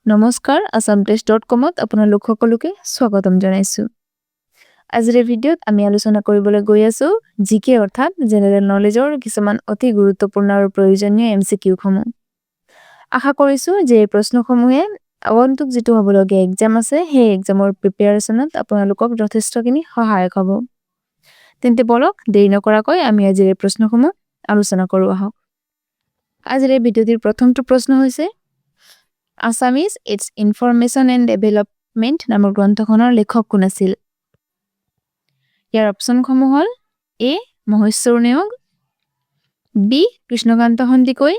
নমস্কাৰ, Assam test dot কমত আপোনালোক সকলোকে স্বাগতম জনাইছোঁ। আজিৰ এই ভিডিঅ'ত আমি আলোচনা কৰিবলৈ গৈ আছোঁ জি কে অৰ্থাৎ জেনেৰেল নলেজৰ কিছুমান অতি গুৰুত্বপূৰ্ণ আৰু প্ৰয়োজনীয় এম চি কিউসমূহ। আশা কৰিছোঁ যে এই প্ৰশ্নসমূহে আগন্তুক যিটো হ'বলগীয়া এক্সাম আছে, সেই এক্সামৰ প্ৰিপেয়াৰেশ্যনত আপোনালোকক যথেষ্টখিনি সহায়ক হ'ব। তেন্তে বলক, দেৰি নকৰাকৈ আমি আজিৰ এই প্ৰশ্নসমূহ আলোচনা কৰোঁ আহক। আজিৰ এই ভিডিঅ'টিৰ প্ৰথমটো প্ৰশ্ন হৈছে, "Assamese: Its Information and Development" নামৰ গ্ৰন্থখনৰ লেখক কোন আছিল? ইয়াৰ অপশ্যনসমূহ হ'ল এ মহেশ্বৰ নেওগ, বি কৃষ্ণকান্ত সন্দিকৈ,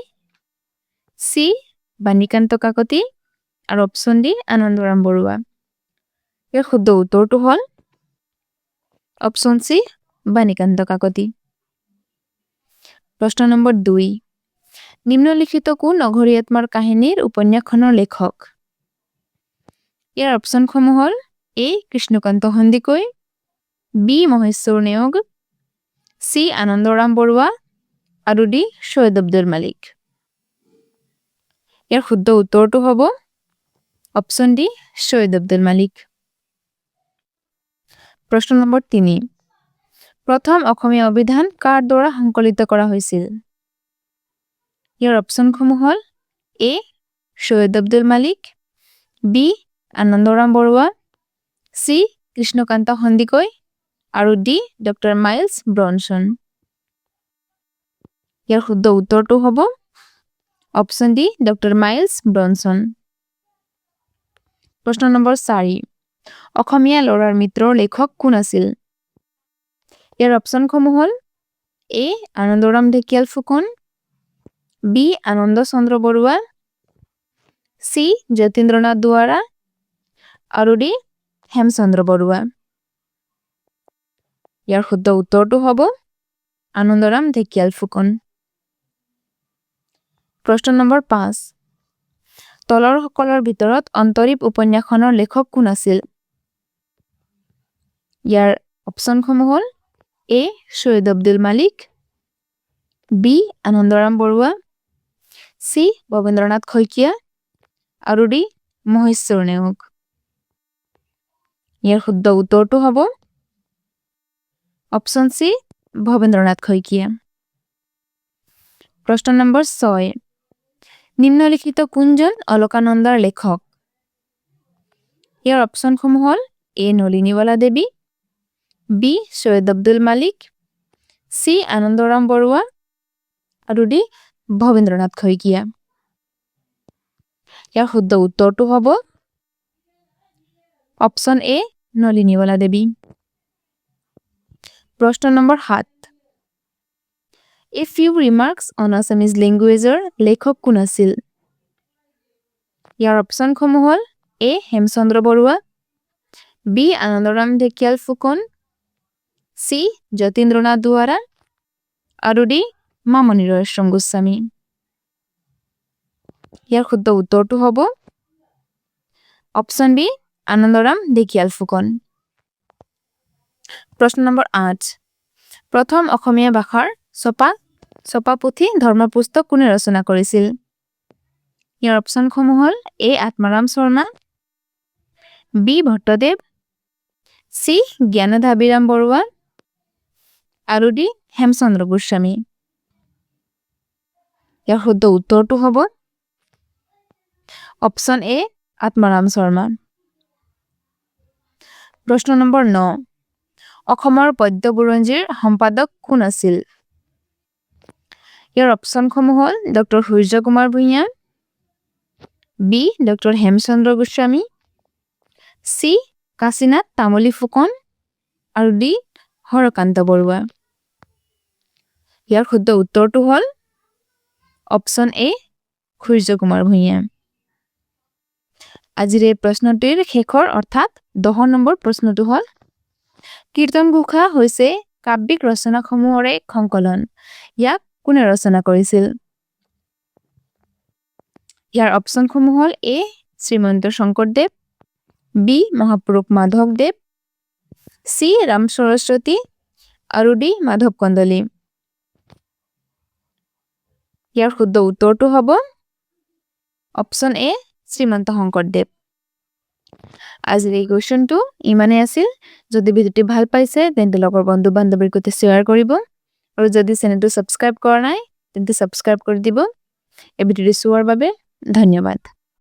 চি বাণীকান্ত কাকতি আৰু অপশ্যন ডি আনন্দৰাম বৰুৱা। ইয়াৰ শুদ্ধ উত্তৰটো হ'ল অপশ্যন চি বাণীকান্ত কাকতি। প্ৰশ্ন নম্বৰ 2, নিম্নলিখিত কোন অঘৰী আত্মাৰ কাহিনীৰ উপন্যাসখনৰ লেখক? ইয়াৰ অপশ্যনসমূহ হ'ল এ কৃষ্ণকান্ত সন্দিকৈ, বি মহেশ্বৰ নেওগ, চি আনন্দৰাম বৰুৱা আৰু ডি চৈয়দ আব্দুল মালিক। ইয়াৰ শুদ্ধ উত্তৰটো হ'ব অপশ্যন ডি চৈয়দ আব্দুল মালিক। প্ৰশ্ন নম্বৰ 3, প্ৰথম অসমীয়া অভিধান কাৰ দ্বাৰা সংকলিত কৰা হৈছিল? ইয়াৰ অপশ্যনসমূহ হ'ল এ চৈয়দ আব্দুল মালিক, বি আনন্দৰাম বৰুৱা, চি কৃষ্ণকান্ত সন্দিকৈ আৰু ডি ডক্টৰ মাইলছ ব্ৰনছন। ইয়াৰ শুদ্ধ উত্তৰটো হ'ব option D doctor miles Bronson. প্ৰশ্ন নম্বৰ 4, অসমীয়া ল'ৰাৰ মিত্ৰৰ লেখক কোন আছিল? ইয়াৰ অপশ্যনসমূহ হ'ল এ আনন্দৰাম ঢেকিয়াল ফুকন, বি আনন্দ চন্দ্ৰ বৰুৱা, চি যতীন্দ্ৰনাথ দুৱাৰা আৰু ডি হেমচন্দ্ৰ বৰুৱা। ইয়াৰ শুদ্ধ উত্তৰটো হ'ব আনন্দৰাম ঢেকিয়াল ফুকন। প্ৰশ্ন নম্বৰ 5, তলৰ সকলৰ ভিতৰত অন্তৰীপ উপন্যাসখনৰ লেখক কোন আছিল? ইয়াৰ অপশ্যনসমূহ হ'ল এ চৈয়দ আব্দুল মালিক, বি আনন্দৰাম বৰুৱা, চি ভৱেন্দ্ৰনাথ শইকীয়া আৰু ডি মহেশ্বৰ নেওগ। ইয়াৰ শুদ্ধ উত্তৰটো হ'ব অপশ্যন চি ভৱেন্দ্ৰনাথ শইকীয়া। প্ৰশ্ন নম্বৰ 6, নিম্নলিখিত কোনজন অলকানন্দাৰ লেখক? ইয়াৰ অপশ্যনসমূহ হ'ল এ নলিনীবালা দেৱী, বি চৈয়দ আব্দুল মালিক, চি আনন্দৰাম বৰুৱা আৰু ডি ভৱেন্দ্ৰনাথ শইকীয়া। ইয়াৰ শুদ্ধ উত্তৰটো হ'ব অপশ্যন এ নলিনীবালা দেৱী। প্ৰশ্ন number 7, "A Few Remarks on Assamese লেংগুৱেজৰ লেখক কোন আছিল? ইয়াৰ অপশ্যনসমূহ হ'ল এ হেমচন্দ্ৰ বৰুৱা, বি আনন্দৰাম ঢেকিয়াল ফুকন, চি যতীন্দ্ৰনাথ দুৱাৰা আৰু ডি মামণি ৰয়ছম গোস্বামী। ইয়াৰ শুদ্ধ উত্তৰটো হ'ব অপশ্যন বি আনন্দৰাম ঢেকিয়াল ফুকন। প্ৰশ্ন নম্বৰ 8, প্ৰথম অসমীয়া ভাষাৰ ছপা পুথি ধৰ্মপুস্তক কোনে ৰচনা কৰিছিল? ইয়াৰ অপশ্যনসমূহ হ'ল এ আত্মাৰাম শৰ্মা, বি ভট্টদেৱ, চি জ্ঞানদাভিৰাম বৰুৱা আৰু ডি হেমচন্দ্ৰ গোস্বামী। ইয়াৰ শুদ্ধ উত্তৰটো হ'ব অপশ্যন এ আত্মাৰাম শৰ্মা। প্ৰশ্ন নম্বৰ 9, অসমৰ পদ্য বুৰঞ্জীৰ সম্পাদক কোন আছিল? ইয়াৰ অপশ্যনসমূহ হ'ল doctor Surya Kumar Bhuyan, B doctor Hemchandra Goswami, C Kashinath Tamuli Phukan আৰু ডি হৰকান্ত বৰুৱা। ইয়াৰ শুদ্ধ উত্তৰটো হ'ল অপশ্যন এ সূৰ্য কুমাৰ ভূঞা। আজিৰ এই প্ৰশ্নটিৰ শেষৰ অৰ্থাৎ 10 নম্বৰ প্ৰশ্নটো হ'ল, কীৰ্তন ঘোষা হৈছে কাব্যিক ৰচনাসমূহৰ এক সংকলন। ইয়াক কোনে ৰচনা কৰিছিল? ইয়াৰ অপশ্যনসমূহ হ'ল এ শ্ৰীমন্ত শংকৰদেৱ, বি মহাপুৰুষ মাধৱদেৱ, চি ৰাম সৰস্বতী আৰু ডি মাধৱ কন্দলী। ইয়াৰ শুদ্ধ উত্তৰটো হ'ব অপশ্যন এ শ্ৰীমন্ত শংকৰদেৱ। আজিৰ এই কুৱেশ্যনটো ইমানেই আছিল। যদি ভিডিঅ'টি ভাল পাইছে, তেন্তে লগৰ বন্ধু বান্ধৱীৰ সৈতে শ্বেয়াৰ কৰিব আৰু যদি চেনেলটো ছাবস্ক্ৰাইব কৰা নাই, তেন্তে ছাবস্ক্ৰাইব কৰি দিব। এই ভিডিঅ'টি চোৱাৰ বাবে ধন্যবাদ।